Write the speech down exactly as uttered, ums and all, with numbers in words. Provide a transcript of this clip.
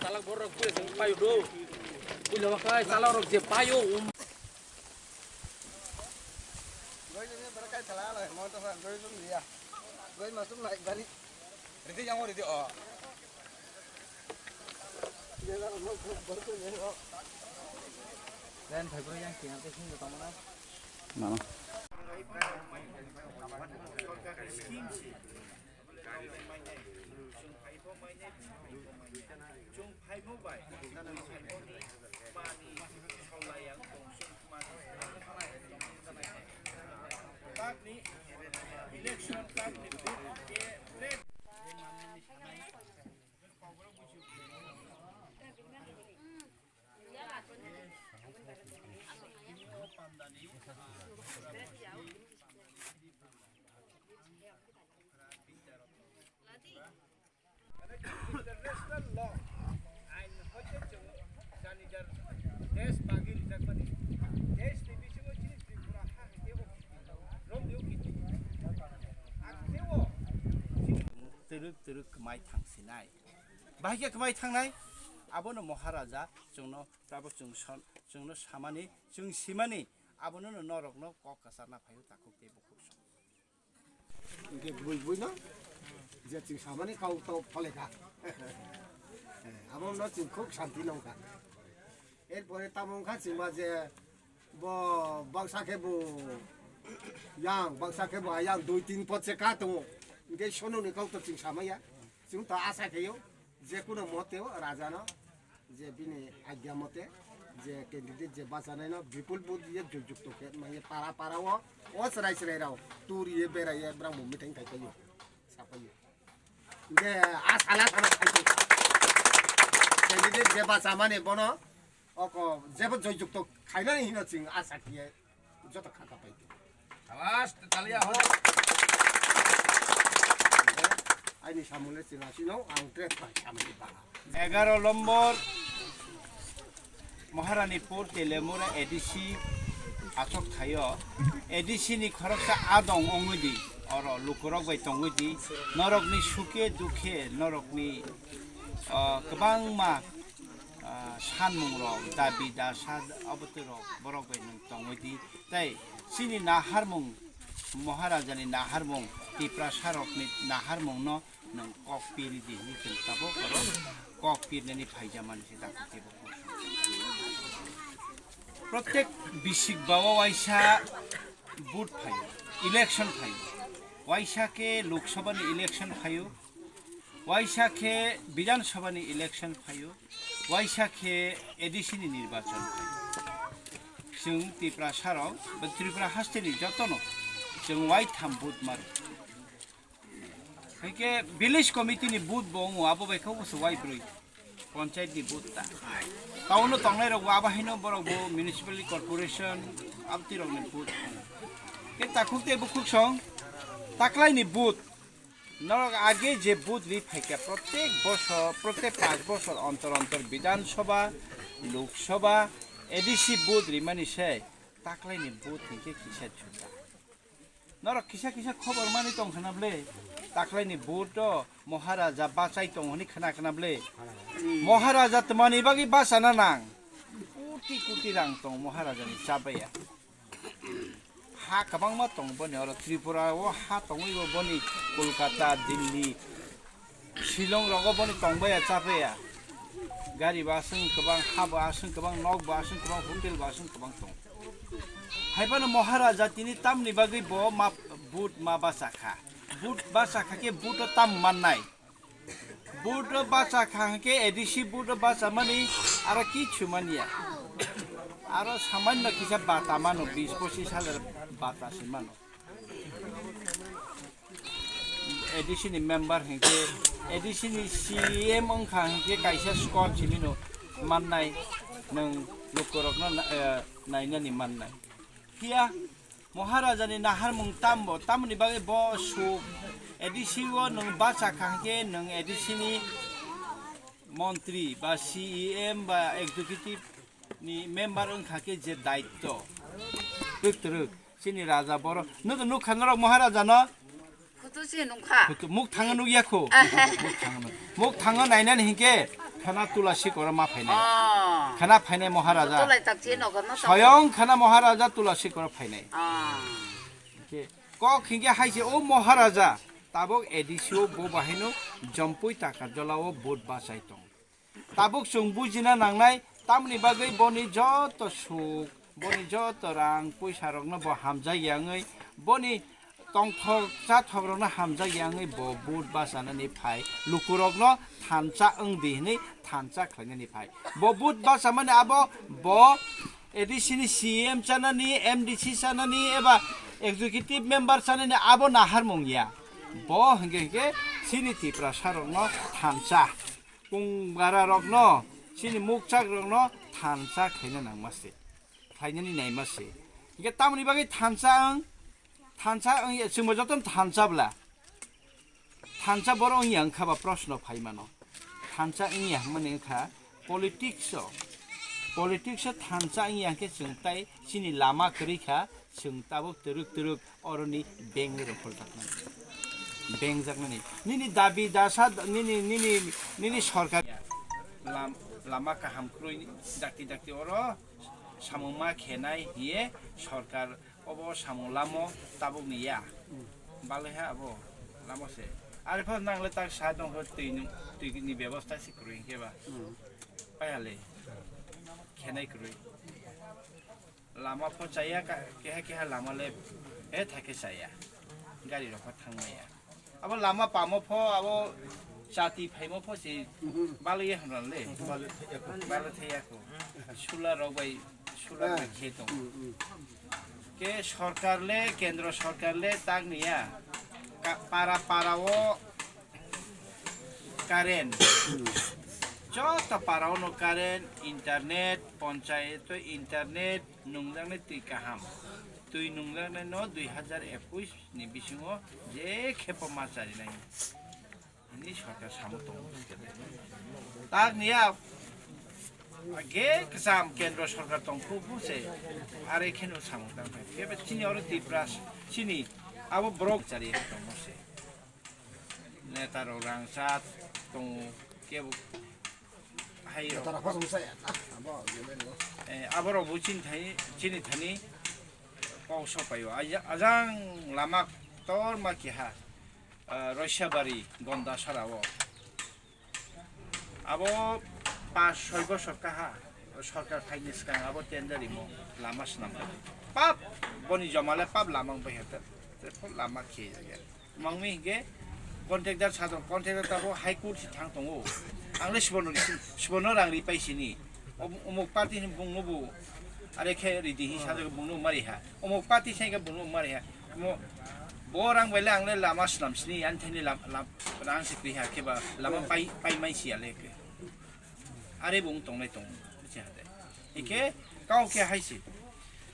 Talak borok pura jeng payo do. Puila wakai talak rok je payo um. Goi jeng bara kai thala ala mo ta goi jeng liya. Goi masuk naik bari. Ridi yang ridi oh. Ren phai bro yang kiyan te sing tamo na. Mano. International law, ain hoite chwng jani jar desh bagi rijakmani, desh ni bisingo chini Tripura ha hai tebo romni ukiti. Ang tebo twrwk twrwk kwmai thang sinai. Bahai khe kwmai thangnai, abono Maharaja chwngno, tabuk chwng son-, chwngno samani, chwng simani, abono norokno kok kwcharna phaio takhuk tei bukhuk song. Hingke bui bui no je chwng samani kau to pholekha. Abono chwng khuk santi nongkha. Erpore tamo wngkha chwngma je bo baksa khe bo yang, baksa khe bo ayang dui tin pot se ka tongo. Hingke sononi kau to chwng samaya. Chwng to asa kheyo je kuno mote o raja no je bini agya mote je candidate je bachanai no bipul vote ye joyjukto khe manye para para o, o chwrai chwrai rao turiye beraye brang bo meeting khai paio, sapaio. Hingke a sala sala khai paio. Candidate je bachamani bono oko jebo joyjukto khainani hino chwng asa khiye joto kha kha pai. Sabas, talia ho. Aini samung le chwng asino ang tre pai samung ba. Egaro lombor Maharani Pur Telemura A D C achok thaio. A D C ni khoroksa adong ongwi di. Oro lukurok bai tongwi di. Norokni suke dukhe, norokni, ah, kwbangma ah, sanmung rok, dabi dasa, abotwi rok, borok bai nwng tongwi di. Tei chini naharmung, Maharaja ni naharmung, Tiprasa rok ni naharmung no nwng kok piri di hinwi chwng tabuk oro kok pirnani phaijamani se dakhuk tei bo. Protek bisik bao waisa vote phaio, election phaio, waisa khe Lok Sabha ni election phaio, waisa khe Bidhan Sabha ni election phaio, waisa khe A D C ni nirbachon phaio. Chwng Tiprasa rok, ba Tripura haste ni joto no chwng waitham vote maro. Hai khe village committee ni vote bo wngo, abo bai khe bo se waibrwi panchayat ni vote ta. Town o tongnai rok bo abo haino borok bo municipal corporation abtwi rok ni vote. Khe takhuk tei bukhuk song taklai ni vote. Norok age je vote ri phaikha, protek bosor, protek panch bosor ontor ontor Bidhan Sabha, Lok Sabha, A D C vote rimani se taklaini vote hinkhe kisa juda. Norok kisa kisa khobor mani tong khna ble, taklaini vote o Maharaja bachai tong hwnwi khna khna ble. Maharaja twmani bagwi bachana nang? Koti koti rang tong Maharajani chabaya. Ha kwbangma tongo boni oro Tripura o ha tongwi bo boni Kolkata, Delhi, Shillong rogo boni tongbaya chapaya. Gari bo aswng kwbang, ha bo aswng kwbang, nok bo aswng kwbang, hotel bo aswng kwbang tongo. Haibano Maharaja tini tamni bagwi bo ma vote ma bachakha. Vote bachakha khe vote o tam mannai. Vote o bacha kha hwnkhe A D C vote o bacha mani aro kichu manya. Aro samanno kisa bata mano, bis pochis hajar bata se mano. A D C ni member hinkhe, A D C ni C M wngkha hinkhe kaisa score simi no mannai, nwng lukurokno na-, eh, nainani mannai. Phiya Maharaja ni naharmung tambo, tamoni bagwi bo suk A D C o nwng bacha kha hinkhe nwng A D C ni montri ba C E M ba executive ni member wngkha khe je daitto. Twk twrwk chini raja borok. Nwng nukha norok Maharaja no? Kutu se nungkha. Kutu muk thanga nuk yakho. Muk thanga nuk. Muk thanga nainani hinkhe khana Tulasi koro ma phainai. Oh. Khana phainai Maharaja. Tulai tak che nogo no. Soyong khana Maharaja Tulasi koro phainai. Ah. Hinkhe kok hinkhe hai se o Maharaja tabok A D C o bo bahaino jompui taka jola o vote bachai tong. Tabuk chwng bujina nangnai, tamoni bagwi boni joto suk, boni joto rang puisa rokno bo hamjak yangwi, boni tongthok chathok rokno hamjak yangwi bo vote bachanani phai, lukurokno thansa wng di hwnwi thansa khlainani phai. Bo vote bachamani abo bo A D C ni C M chanani, M D C chanani eba executive member chanani abo naharmung ya. Bo hwnkhe hwnkhe chini Tiprasa rokno thansa. Kung bara rokno, chini mukchak rokno thansa khlaina nangma se, khlainani naima se. Hingke tamoni bagwi thansa ang, thansa ang, chwngbo jotono thansa bla. Thansa borok wngya wngkha ba proshno phai mano. Thansa wngya hwnmani wngkha politics o. Politics o thansa wngya hwnkhe chwng tai chini lama kwrwi kha, chwng tabuk twrwk twrwk oroni beng rok phuljaknani. Bengjaknani. Nini dabi dasa, nini, nini, nini sorkar. Lam-, lama kaham kwrwi dakti dakti oro samung ma khenai hiye sorkar obo samung lamo tabuk ni ya. Balai ha abo lamo se. Ari pho nang le tak sa dong ho twi nung, twi ni bebosta si kwrwi hinkhe ba. Payale. Khenai kwrwi. Lama pho chaya ka, keha keha lama le, he thake chaya. Gari rok pho thang maya. Abo lama pamo pho, abo chati phaimo pho se balwi ye hamran le. Balwi thaya ko. Sula rok bai, sula rok bai khe tong. Ke sorkar le, kendro sorkar le tak niya. Ka, para para o current. Joto para o no current, internet, ponchayet o internet, nungjaknai twi kaham. Twi nungjaknai no dui hazar ekush ni bisingo je khepo ma charinai. Hini sorkar samo tongo. Tak niya age kwcham kendro sorkar tongphu phu se are kheno samo tang phai. Kebe chini oro Tipra chini abo borok chari tongo se. Neta rok rang chat tongo kebo hai rok. Neta rok phasong sa ya. Abo, eh, abo rok bo chini thani, chini thani kok sopaio. Aja-, ajang lama tor ma keha, ah, Roisabari Gonda sara o. Abo pas soi bosor kaha sorkar phaini swkang abo tender rimo lama swnam. Pap boni joma le pap lama wngpai kha, te, te lama khe ya. Mangmi hinkhe contractor sadok, contractor tabo High Court si thang tongo. Ang le sibono risi, sibono rang ri pai sini. Om-, omuk party ni bung no bo are khe ridi hi sadok bung no mari ha. Omuk party sai khe bung no mari ha. Mo, bo rang bai le ang le lama swnam sini, ani thani lam, lam, rang si kri ha khe ba lama pai, pai mai si ale khe. Are bung tong nai tong si ha de. Hingkhe kau khe hai si.